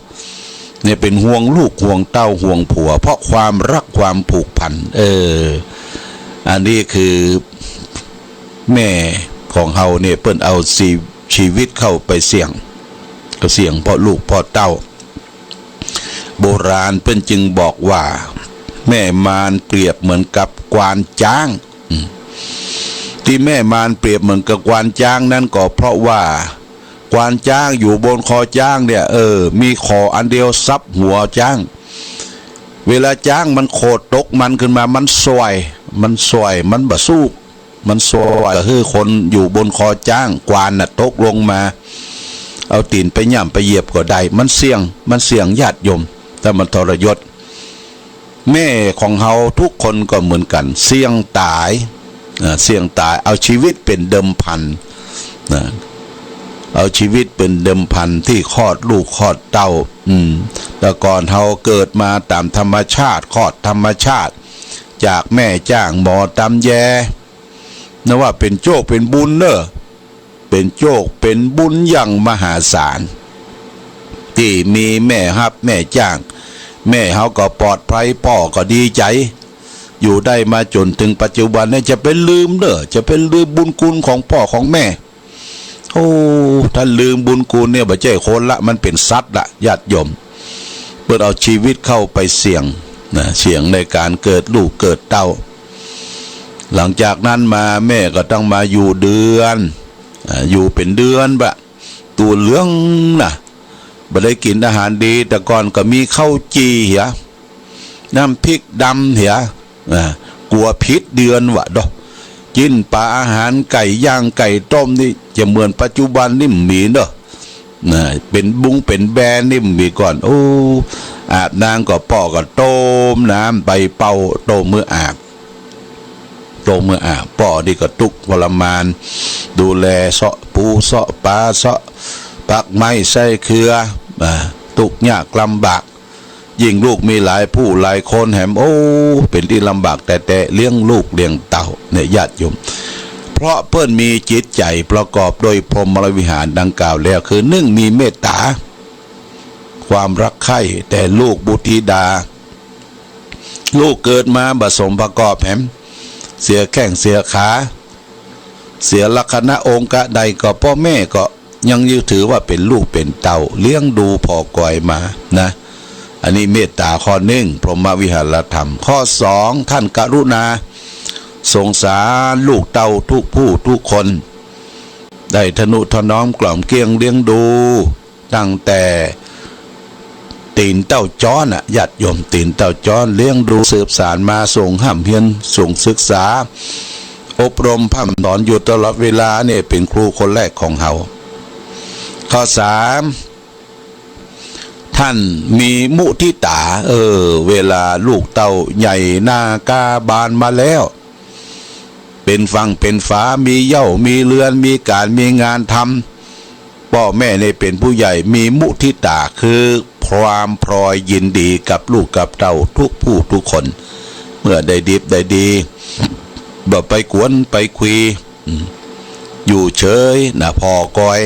เนี่ยเป๋นห่วงลูกห่วงเต้าห่วงผัว เพราะความรักความผูกพัน เออ อันนี้คือแม่ของเฮาเนี่ยเปิ้นเอาชี ชีวิตเข้าไปเสี่ยง ก็เสี่ยงเพราะลูกเพราะเต้า โบราณเปิ้นจึงบอกว่า แม่มารเปรียบเหมือนกับควานจ๊าง อืม ตี้แม่มารเปรียบเหมือนกับควานจ๊างนั้นก็เพราะว่า ควานจ๊างอยู่บนคอจ๊างเนี่ย เออ มีขออันเดียวซับหัวจ๊าง เวลาจ๊างมันโขดตกมันขึ้นมา มันส่อย มันส่อย มันบ่สู้ มันส่อย ก็คือคนอยู่บนคอจ๊าง ควานน่ะตกลงมา เอาตี๋นไปย่ำไปเหยียบก็ได้ มันเสี่ยง มันเสี่ยงญาติโยม ถ้ามันทรยศ แม่ของเฮาทุกคนก็เหมือนกั๋น เสี่ยงต๋าย อ่า เสี่ยงต๋าย เอาชีวิตเป๋นเดิมพัน นะ เอาชีวิตเป๋นเดิมพันตี้คลอดลูกคลอดเต้า อืม แต่ก่อนเฮาเกิดมาต๋ามธรรมชาติ คลอดธรรมชาติ จากแม่จ๊างหมอต๋ำแย นับว่าเป๋นโจคเป๋นบุญเน่อ เป๋นโจคเป๋นบุญอย่างมหาศาล ตี้มีแม่ฮับแม่จ๊าง แม่เฮาก็ปลอดภัย ป้อก็ดีใจ๋ อยู่ได้มาจ๋นเถิงปัจจุบันเนี่ย จะไปลืมเน่อ จะไปลืมบุญคุณของป้อของแม่ โอ้ ถ้าลืมบุญคุณเนี่ย บ่ใจ้คนละ มันเป๋นสัตว์ละ ญาติโยม เปิ้นเอาชีวิตเข้าไปเสี่ยง นะ เสี่ยงในก๋านเกิดลูกเกิดเต้า หลังจากนั้นมาแม่ก็ต้องมาอยู่เดือน อ่า อยู่เป๋นเดือนบะ ตั๋วเหลืองนะ บ่ได้กิ๋นอาหารดี แต่ก่อนก็มีข้าวจี่เหีย น้ำพริกดำเหีย อ่า กั๋วผิดเดือนวะเนาะ จิ๊นป๋า อาหารไก่ย่างไก่ต้มนี่ จะเหมือนปัจจุบันนี่บ่มีเนาะ นะ เป๋นบุงเป๋นแบนี่บ่มีก่อน โอ้ อาบน้ำก็ป้อก็ต้มน้ำใบเป้า ต้มหื้ออาบ ต้มหื้ออาบ ป้อนี่ก็ตุ๊กข์ทรมาน ดูแลเซาะปูเซาะป๋า เซาะปักไม้ใส่เคือ อ่า ตุ๊กข์ยากลำบาก ยิ่งลูกมีหลายผู้หลายคนแหม โอ้ เป๋นตี้ลำบากแต๊ๆ เลี้ยงลูกเลี้ยงเต้าเนี่ย ญาติโยม เพราะเปิ้นมีจิตใจ๋ประกอบด้วยพรหมวิหารดังกล่าวแล้ว คือ นึ่ง มีเมตต๋า ความรักใคร่แก่ลูกบุตรธิดา ลูกเกิดมาบ่สมประกอบแหม เสียแข้งเสียขา เสียลักษณะองค์กะใดก็ป้อแม่ก็ยังยึดถือว่าเป๋นลูกเป๋นเต้า เลี้ยงดูผ่อกอยมานะ อันนี้เมตต๋าข้อนึ่ง พรหมวิหารธรรม ข้อสอง ท่านกรุณาสงสารลูกเต้าทุกผู้ทุกคน ได้ทนุถนอมกล่อมเกลี้ยงเลี้ยงดู ตั้งแต่ตี๋นเต้าจ๊อนน่ะ ญาติโยม ตี๋นเต้าจ๊อน เลี้ยงดูสืบสานมา ส่งฮ่ำเฮียน ส่งศึกษา อบรมพร่ำสอนอยู่ตลอดเวลาเนี่ย เป๋นครูคนแรกของเฮา ข้อสาม ท่านมีมุทิตา เออ เวลาลูกเต้าใหญ่หน้ากล้าบานมาแล้ว เป๋นฝั่งเป๋นฝา มีเหย้ามีเฮือน มีก๋านมีงานทำ ป้อแม่นี่เป๋นผู้ใหญ่ มีมุทิตา คือความพลอยยินดีกับลูกกับเต้าทุกผู้ทุกคน เมื่อได้ดิบได้ดี บ่ไปกวนไปคุย อืม อยู่เฉยนะ ผ่อกอย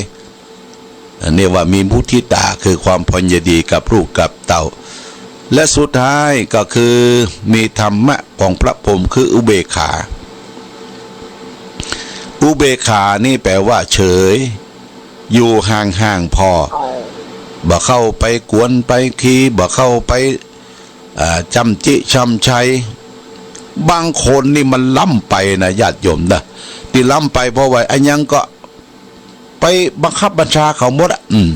อันนี้ว่ามีมุทิตา คือความพลอยยินดีกับลูกกับเต้า และสุดท้ายก็คือมีธรรมะของพระพรหม คืออุเบกขา อุเบกขานี่แป๋ว่าเฉย อยู่ห่างๆ ผ่อ บ่เข้าไปกวนไปคี บ่เข้าไป อ่า จ้ำจิจ้ำชัย บางคนนี่มันล้ำไปนะ ญาติโยมนะ ตี้ล้ำไปเพราะว่าอะหยังก็ ไปบังคับบัญชาเขาหมดอะ อืม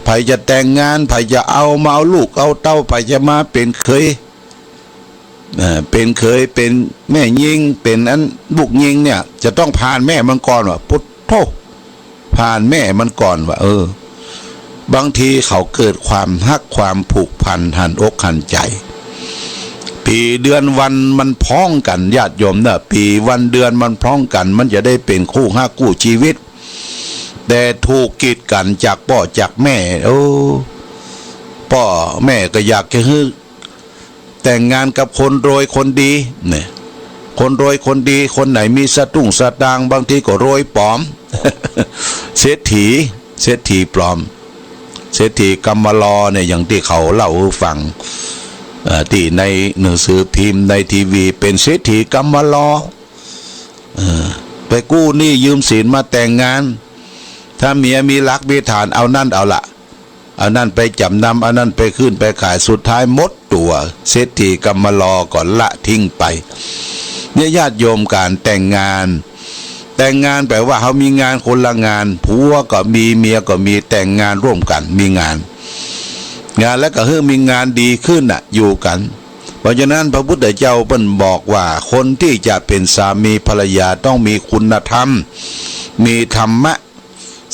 ใผจะแต่งงาน ใผจะเอามาเอาลูกเอาเต้า ใผจะมาเป๋นเขย เอ่อ เป๋นเขย เป๋นแม่ญิง เป๋นอันลูกญิงเนี่ย จะต้องผ่านแม่มันก่อนว่า ปุดโธ่ ผ่านแม่มันก่อนว่า เออ บางทีเขาเกิดความฮักความผูกพันหันอกหันใจ๋ ปี๋เดือนวันมันพ้องกั๋น ญาติโยมเน่อ ปี๋วันเดือนมันพ้องกั๋น มันจะได้เป๋นคู่ฮักคู่จีวิต แต่ถูกกีดกั๋นจากป้อจากแม่ โอ้ ป้อแม่ก็อยากจะหื้อ แต่งงานกับคนรวยคนดีเนี่ย คนรวยคนดี คนไหนมีสตุ้งสตางค์ บางทีก็รวยป๋อม เศรษฐี เศรษฐีป๋อม เศรษฐีกำมะลอเนี่ย อย่างตี้เขาเล่าหื้อฟัง เอ่อ ตี้ในหนังสือพิมพ์ ในทีวี เป๋นเศรษฐีกำมะลอ เออ ไปกู้หนี้ยืมสินมาแต่งงาน ถ้าเมียมีหลักมีฐาน เอานั่นเอาละ เอานั่นไปจ๋ำนำ เอานั่นไปขึ้นไปขาย สุดท้ายหมดตั๋ว เศรษฐีกำมะลอก็ละทิ้งไป เนี่ยญาติโยม ก๋านแต่งงาน แต่งงานแป๋ว่าเฮามีงานคนละงาน ผัวก็มี เมียก็มี แต่งงานร่วมกั๋น มีงาน งานแล้วก็หื้อมีงานดีขึ้นน่ะ อยู่กั๋น เพราะฉะนั้นพระพุทธเจ้าเปิ้นบอกว่า คนที่จะเป๋นสามีภรรยาต้องมีคุณธรรม มีธรรมะ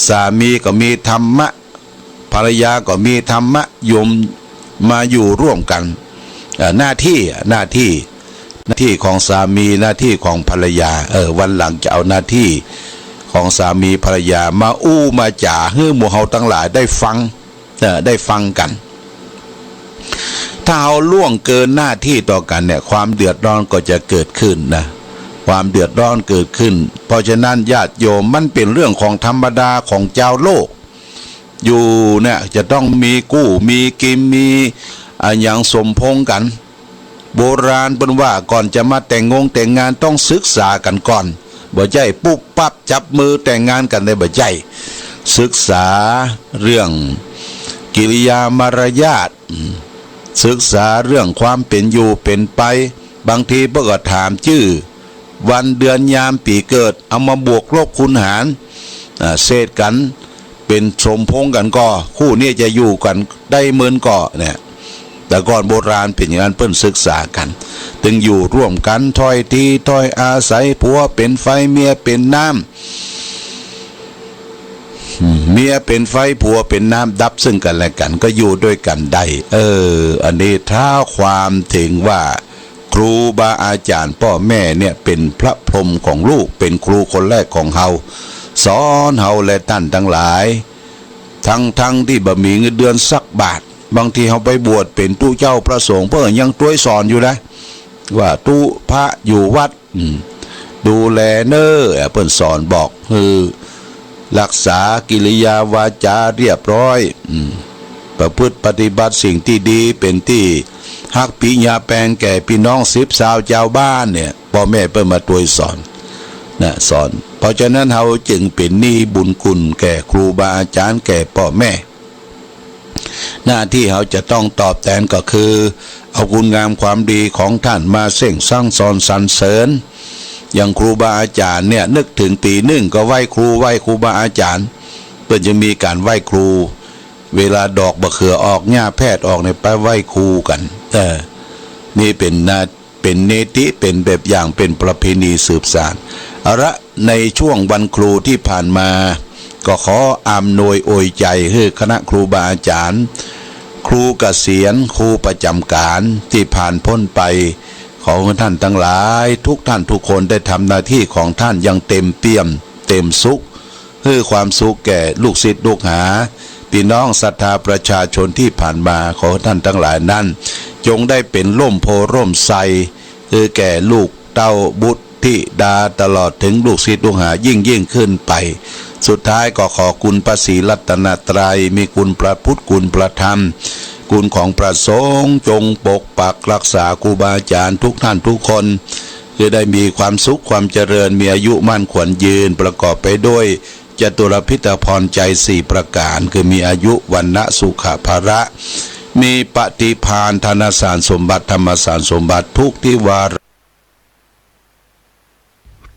สามีก็มีธรรมะ ภรรยาก็มีธรรมะ โยมมาอยู่ร่วมกั๋น เอ่อ หน้าตี้อะ หน้าตี้ หน้าตี้ของสามี หน้าตี้ของภรรยา เออ วันหลังจะเอาหน้าตี้ของสามีภรรยามาอู้มาจ๋าหื้อหมู่เฮาตังหลายได้ฟัง เอ่อ ได้ฟังกั๋น ถ้าเฮาล่วงเกินหน้าตี้ต่อกั๋นเนี่ย ความเดือดร้อนก็จะเกิดขึ้นนะ ความเดือดร้อนเกิดขึ้น เพราะฉะนั้นญาติโยม มันเป๋นเรื่องของธรรมดาของจาวโลก อยู่เนี่ยจะต้องมีกู้ มีกิน มีอะหยังสมพงษ์กั๋น โบราณเปิ้นว่าก่อนจะมาแต่งงงแต่งงานต้องศึกษากั๋นก่อน บ่ใจ้ปุ๊บปั๊บจับมือแต่งงานกั๋นได้ บ่ใจ้ ศึกษาเรื่องกิริยามารยาท อืม ศึกษาเรื่องความเป๋นอยู่เป๋นไป บางทีเปิ้นก็ถามจื้อ วันเดือนยามปี๋เกิด เอามาบวกลบคูณหาร อ่า เศษกั๋น เป๋นสมพงษ์กั๋นก่อ คู่นี้จะอยู่กั๋นได้เมินก่อเนี่ย แต่ก่อนโบราณเป๋นอย่างนั้น เปิ้นศึกษากั๋น ตึงอยู่ร่วมกั๋น ถ้อยทีถ้อยอาศัย ผัวเป๋นไฟ เมียเป๋นน้ำ อืม เมียเป๋นไฟ ผัวเป๋นน้ำ ดับซึ่งกั๋นและกั๋น ก็อยู่ด้วยกั๋นได้ เออ อันนี้เท้าความเถิงว่า ครูบาอาจ๋ารย์ป้อแม่เนี่ยเป๋นพระพรหมของลูก เป๋นครูคนแรกของเฮา สอนเฮาและต้านตังหลาย ตังๆ ตี้บ่มีเงินเดือนสักบาท บางทีเฮาไปบวชเป๋นตุ๊เจ้าพระสงฆ์ เปิ้นยังตวยสอนอยู่นะ ว่าตุ๊พระอยู่วัด อืม ดูแลเน้อ เปิ้นสอนบอก คือ รักษากิริยาวาจ๋าเรียบร้อย อืม ประพฤติปฏิบัติสิ่งตี้ดี เป๋นตี้ฮักปิยะแปงแก่ปี้น้องสิบสาวจาวบ้านเนี่ย ป้อแม่เปิ้นมาตวยสอน นะ สอน เพราะฉะนั้นเฮาจึงเป๋นหนี้บุญคุณแก่ครูบาอาจ๋ารย์ แก่ป้อแม่ หน้าตี้เฮาจะต้องตอบแตนก็คือ เอาคุณงามความดีของต้านมาเส้งสั่งสอนสรรเสริญ อย่างครูบาอาจ๋ารย์เนี่ย นึกเถิงปี๋นึ่งก็ไหว้ครู ไหว้ครูบาอาจ๋ารย์ เปิ้นจะมีก๋านไหว้ครู เวลาดอกบ่าเขือออก หญ้าแพทย์ออกเนี่ย ไปไหว้ครูกั๋น เออ นี่เป๋นนา เป๋นเนติ เป๋นแบบอย่าง เป๋นประเพณีสืบสาน เอาละ ในช่วงวันครูตี้ผ่านมา ก็ขออำนวยอวยใจ๋หื้อคณะครูบาอาจ๋ารย์ ครูเกษียณ ครูประจ๋ำก๋านตี้ผ่านป๊นไป ขอหื้อต้านตังหลาย ทุกต้านทุกคนได้ทำหน้าตี้ของต้านอย่างเต็มเปี่ยม เต็มสุข หื้อความสุขแก่ลูกศิษย์ลูกหา ปี้น้องศรัทธาประชาชนตี้ผ่านมา ขอต้านตังหลายนั้น จงได้เป๋นร่มโพธิ์ร่มไทร หื้อแก่ลูกเต้าบุตรธิดา ตลอดเถิงลูกศิษย์ลูกหายิ่งๆ ขึ้นไป สุดท้ายก็ขอคุณพระศรีรัตนตรัย มีคุณพระพุทธ คุณพระธรรม คุณของพระสงฆ์ จงปกปักรักษาครูบาอาจ๋ารย์ทุกต้านทุกคน หื้อได้มีความสุขความเจริญ มีอายุมั่นขวัญยืน ประกอบไปด้วย จตุรพิธพรชัยสี่ประก๋าน คือมีอายุ วรรณะ สุขะ พละ มีปฏิภาณ ธนสารสมบัติ ธรรมสารสมบัติ ทุกทิวาระ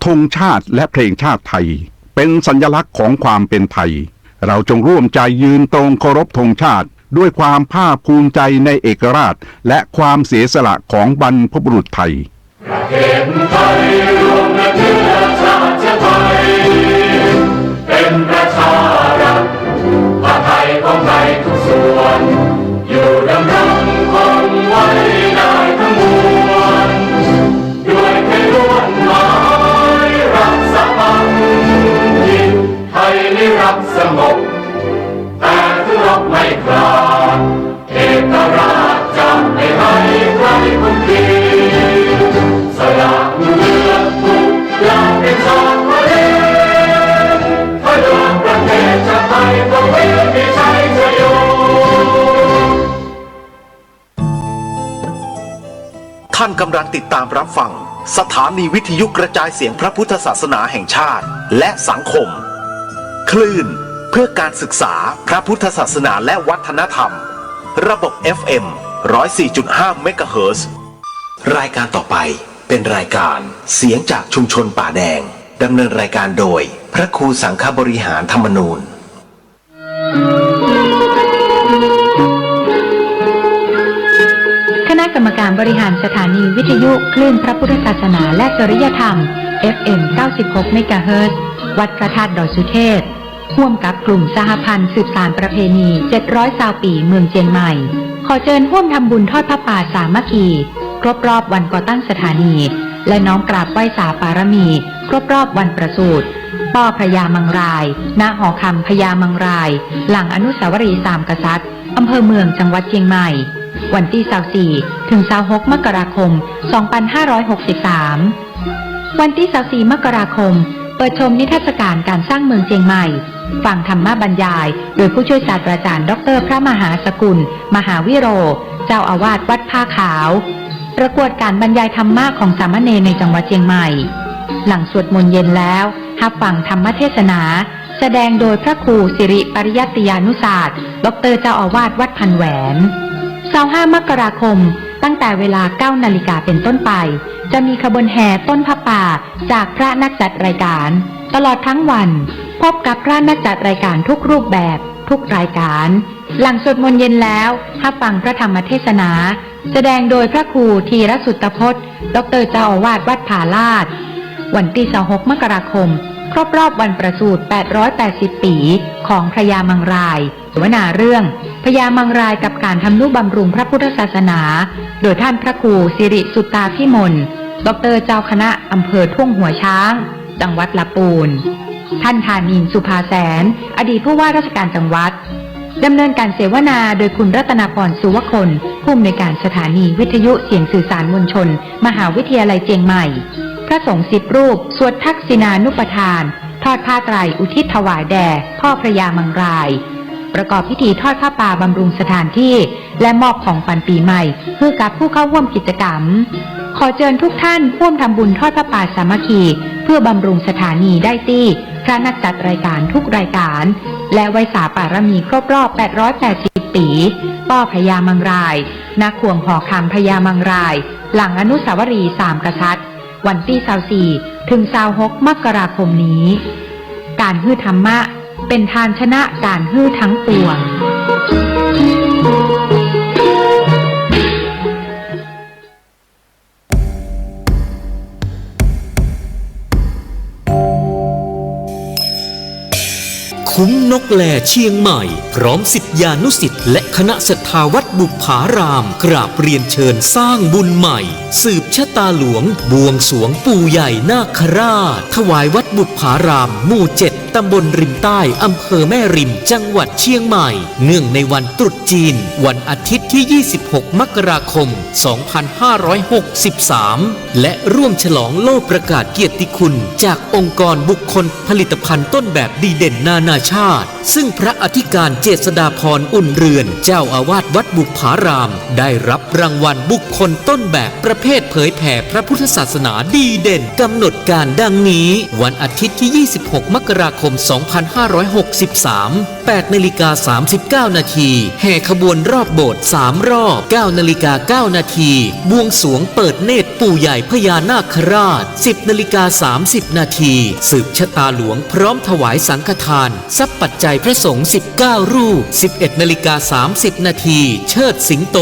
ธงชาติและเพลงชาติไทย เป็นสัญลักษณ์ของความเป็นไทย เราจงร่วมใจยืนตรงเคารพธงชาติ ด้วยความภาคภูมิใจในเอกราช และความเสียสละของบรรพบุรุษไทย ประเทศไทยรวมและเชื้อชาติไทย เป เป็นประชารัฐ ผ้าไทยของไทยทุกส่วน อยู่ดำรงคงไว้ได้ทั้งมวล ด้วยไทยล้วนหมายรักสามัคคี ไทยนิรักสงบ แต่ถึงรบไม่กล้า เอกราชจะไม่ให้ใครคุกคี สละเลือดทุกอย่างเป็นชาติทะเล เพื่อประเทศชาติไทย คงไม่มีชัยชโย ท่านกำลังติดตามรับฟังสถานีวิทยุกระจายเสียงพระพุทธศาสนาแห่งชาติ และสังคม คลื่นเพื่อการศึกษาพระพุทธศาสนาและวัฒนธรรม ระบบ เอฟ เอ็ม ร้อยสี่จุดห้า เมกะเฮิรตซ์ รายการต่อไปเป็นรายการเสียงจากชุมชนป่าแดง ดำเนินรายการโดยพระครูสังฆบริหารธรรมนูญ คณะกรรมการบริหารสถานีวิทยุคลื่นพระพุทธศาสนาและจริยธรรม เอฟ เอ็ม เก้าสิบหก เมกะเฮิรตซ์ วัดพระธาตุดอยสุเทพ ร่วมกับกลุ่มสหพันธ์สืบสานประเพณี เจ็ดร้อยซาวปี๋เมืองเจียงใหม่ ขอเจิญฮ่วมทำบุญทอดผ้าป่าสามัคคี ครบรอบวันก่อตั้งสถานี และน้อมกราบไหว้สาปารมี ครบรอบวันประสูติป้อพญามังราย ณ หอคำพญามังราย หลังอนุสาวรีย์สามกษัตริย์ อำเภอเมือง จังหวัดเจียงใหม่ วันตี้ซาวสี่ ถึงซาวหก มกราคม สองพันห้าร้อยหกสิบสาม วันตี้ซาวสี่ มกราคม เปิดชมนิทรรศการการสร้างเมืองเจียงใหม่ ฟังธรรมบรรยาย โดยผู้ช่วยศาสตราจารย์ ด็อกเตอร์ พระมหาสกุล มหาวิโร เจ้าอาวาสวัดผ้าขาว ประกวดการบรรยายธรรมะของสามเณรในจังหวัดเจียงใหม่ หลังสวดมนต์เย็นแล้ว ฮับฟังธรรมเทศนา แสดงโดยพระครูสิริปริยัติยานุศาสตร์ ด็อกเตอร์ เจ้าอาวาสวัดพันแหวน ซาวห้า มกราคม ตั้งแต่เวลา เก้านาฬิกาเป็นต้นไป จะมีขบวนแห่ต้นผ้าป่าจากพระนักจัดรายการ ตลอดทั้งวัน พบกับพระนักจัดรายการทุกรูปแบบ ทุกรายการ หลังสวดมนต์เย็นแล้ว ฮับฟังพระธรรมเทศนา แสดงโดยพระครูธีรสุตตพจน์ ด็อกเตอร์ เจ้าอาวาสวัดผาลาด วันตี้ซาวหก มกราคม ครบรอบวันประสูติ แปดร้อยแปดสิบปี๋ ของพญามังราย เสวนาเรื่อง พญามังรายกับการทำนุบำรุงพระพุทธศาสนา โดยท่านพระครูสิริสุตตาภิมล ด็อกเตอร์ เจ้าคณะอำเภอทุ่งหัวช้าง จังหวัดลำปูน ท่านธานินทร์ สุภาแสน อดีตผู้ว่าราชการจังหวัด ดำเนินการเสวนาโดยคุณรัตนาพร สุวคล ผู้อำนวยการสถานีวิทยุเสียงสื่อสารมวลชน มหาวิทยาลัยเจียงใหม่ พระสงฆ์สิบรูป สวดทักษิณานุปทาน ทอดผ้าไตรอุทิศถวายแด่พ่อพญามังราย ประกอบพิธีทอดผ้าป่าบำรุงสถานที่ และมอบของขวัญปี๋ใหม่ หื้อกับผู้เข้าร่วมกิจกรรม ขอเจิญทุกท่านร่วมทำบุญทอดผ้าป่าสามัคคี เพื่อบำรุงสถานีได้ตี้พระนักจัดรายการทุกรายการ และไหว้สาปารมีครบรอบ แปดร้อยแปดสิบปี๋ ป้อพญามังราย ณ ขวงหอคำพญามังราย หลังอนุสาวรีย์สามกษัตริย์ วันตี้ซาวสี่ ถึงซาวหก มกราคมนี้ การหื้อธรรมะ เป๋นทานชนะการหื้อทั้งปวง คุ้มนกแลเชียงใหม่ พร้อมศิษยานุศิษย์และคณะศรัทธาวัดบุปผาราม กราบเรียนเชิญสร้างบุญใหม่ สืบชะตาหลวง บวงสรวงปู่ใหญ่นาคราช ถวายวัดบุปผาราม หมู่เจ็ด ตำบลริมใต้ อำเภอแม่ริม จังหวัดเชียงใหม่ เนื่องในวันตรุษจีน วันอาทิตย์ที่ ยี่สิบหก มกราคม สองพันห้าร้อยหกสิบสาม และร่วมฉลองโล่ประกาศเกียรติคุณจากองค์กรบุคคลผลิตภัณฑ์ต้นแบบดีเด่นนานาชาติ ซึ่งพระอธิการเจษฎาพร อุ่นเรือน เจ้าอาวาสวัดบุปผาราม ได้รับรางวัลบุคคลต้นแบบประเภทเผยแผ่พระพุทธศาสนาดีเด่น กำหนดการดังนี้ วันอาทิตย์ที่ ยี่สิบหก มกราคม สองพันห้าร้อยหกสิบสาม แปดนาฬิกา สามสิบเก้านาที แห่ขบวนรอบโบสถ์ สามรอบ เก้านาฬิกา เก้านาที บวงสรวงเปิดเนตรปู่ใหญ่พญานาคราช สิบนาฬิกา สามสิบนาที สืบชะตาหลวงพร้อมถวายสังฆทาน ทรัพย์ปัจจัยพระสงฆ์ สิบเก้ารูป สิบเอ็ดนาฬิกา สามสิบนาที เชิดสิงโต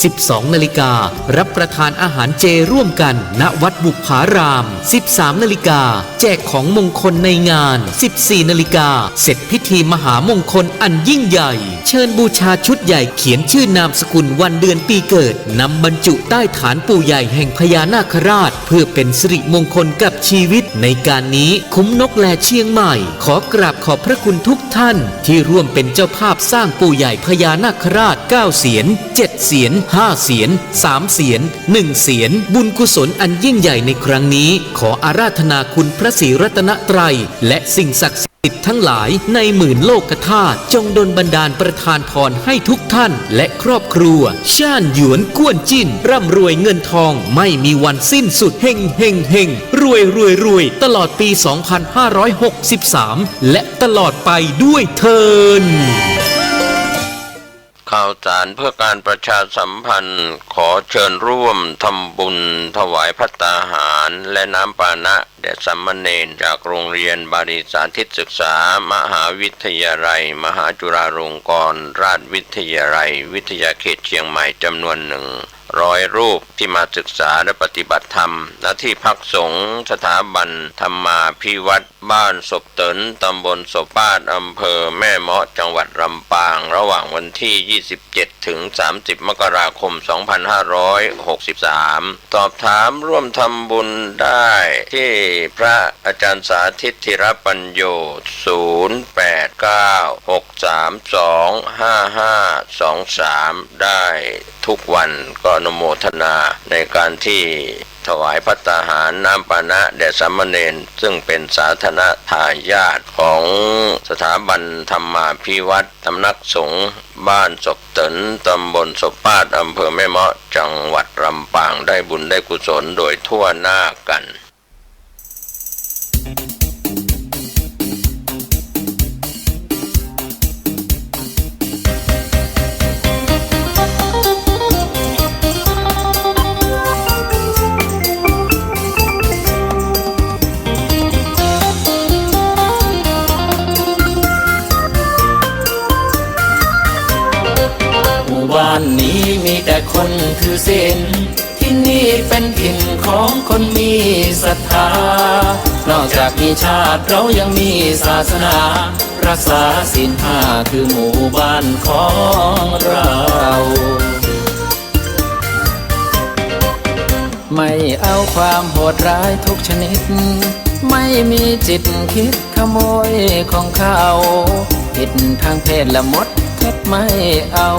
สิบสองนาฬิกา รับประทานอาหารเจร่วมกัน ณ วัดบุปผาราม สิบสามนาฬิกา แจกของมงคลในงาน สิบสี่นาฬิกา เสร็จพิธีมหามงคลอันยิ่งใหญ่ เชิญบูชาชุดใหญ่ เขียนชื่อนามสกุล วันเดือนปีเกิด นำบรรจุใต้ฐานปู่ใหญ่แห่งพญานาคราช เพื่อเป็นสิริมงคลกับชีวิต ในการนี้คุ้มนกแลเชียงใหม่ ขอกราบขอบพระคุณทุกท่าน ที่ร่วมเป็นเจ้าภาพสร้างปู่ใหญ่พญานาคราช เก้าเสียน เจ็ดเสียน ห้าเสียน สามเสียน หนึ่งเสียน บุญกุศลอันยิ่งใหญ่ในครั้งนี้ ขออาราธนาคุณพระศรีรัตนตรัย และสิ่งศักดิ์สิทธิ์ทั้งหลายในหมื่นโลกธาตุ จงดลบันดาลประทานพรให้ทุกท่าน และครอบครัว ช่านหยวนก้วนจิ้น ร่ำรวยเงินทองไม่มีวันสิ้นสุด เฮงเฮงเฮง รวยรวยรวย ตลอดปี สองพันห้าร้อยหกสิบสาม และตลอดไปด้วยเทอญ ข่าวสารเพื่อการประชาสัมพันธ์ ขอเชิญร่วมทำบุญถวายภัตตาหารและน้ำปานะแด่สามเณรจากโรงเรียนบาลีสาธิตศึกษามหาวิทยาลัยมหาจุฬาลงกรณราชวิทยาลัยวิทยาเขตเชียงใหม่จำนวนหนึ่งร้อยรูปที่มาศึกษาและปฏิบัติธรรม ณ ที่พักสงฆ์สถาบันธรรมาภิวัฒน์ บ้านศพเติน ตำบลศพปาด อำเภอแม่เมาะ จังหวัดลำปาง ระหว่างวันที่ ยี่สิบเจ็ด ถึง สามสิบ มกราคม สองพันห้าร้อยหกสิบสาม สอบถามร่วมทำบุญได้ที่พระอาจารย์สาธิต ธีรปัญโญ ศูนย์ แปด เก้า หก สาม สอง ห้า ห้า สอง สาม ได้ทุกวัน ก็อนุโมทนาในการที่ถวายภัตตาหารน้ำปานะแด่สามเณร ซึ่งเป็นสาธารณทายาทของสถาบันธรรมาภิวัฒน์ สำนักสงฆ์บ้านศพเติน ตำบลศพปาด อำเภอแม่เมาะ จังหวัดลำปาง ได้บุญได้กุศลโดยทั่วหน้ากัน หมู่บ้านนี้มีแต่คนถือศีล ที่นี่เป็นถิ่นของคนมีศรัทธา นอกจากมีชาติเรายังมีศาสนา รักษาศีลห้าคือหมู่บ้านของเรา ไม่เอาความโหดร้ายทุกชนิด ไม่มีจิตคิดขโมยของเขา ผิดทางเพศและมดเท็จไม่เอา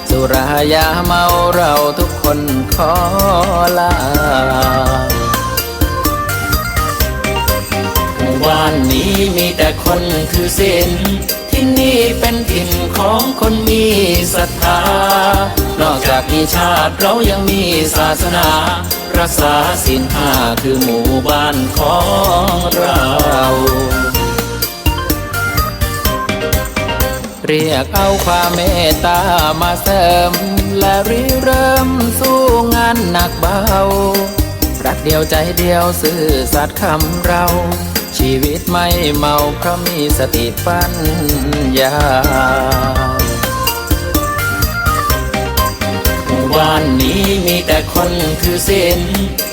สุรายาเมาเราทุกคนขอลา หมู่บ้านนี้มีแต่คนถือศีล ที่นี่เป็นถิ่นของคนมีศรัทธา นอกจากมีชาติเรายังมีศาสนา รักษาศีลห้าคือหมู่บ้านของเรา เรียกเอาความเมตตามาเสริม และริเริ่มสู้งานหนักเบา รักเดียวใจเดียวซื่อสัตย์คำเรา ชีวิตไม่เมาเพราะมีสติปัญญา หมู่บ้านนี้มีแต่คนถือศีล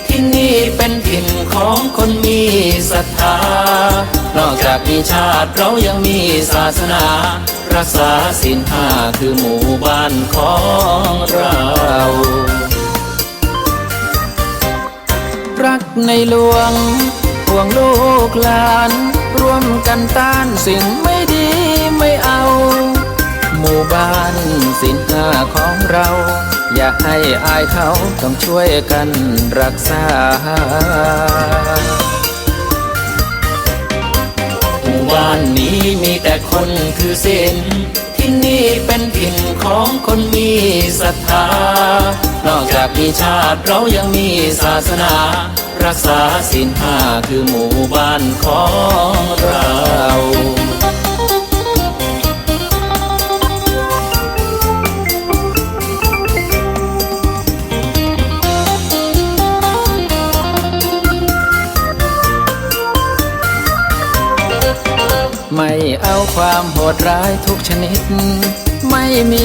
ที่นี่เป็นถิ่นของคนมีศรัทธา นอกจากมีชาติเรายังมีศาสนา รักษาศีลห้าคือหมู่บ้านของเรา รักในหลวง ห่วงลูกหลาน ร่วมกันต้านสิ่งไม่ดีไม่เอา หมู่บ้านศีลห้าของเรา อย่าให้อายเขา ต้องช่วยกันรักษา หมู่บ้านนี้มีแต่คนถือศีล ที่นี่เป็นถิ่นของคนมีศรัทธา นอกจากมีชาติเรายังมีศาสนา รักษาศีลห้าคือหมู่บ้านของเรา ไม่เอาความโหดร้ายทุกชนิด ไม่มี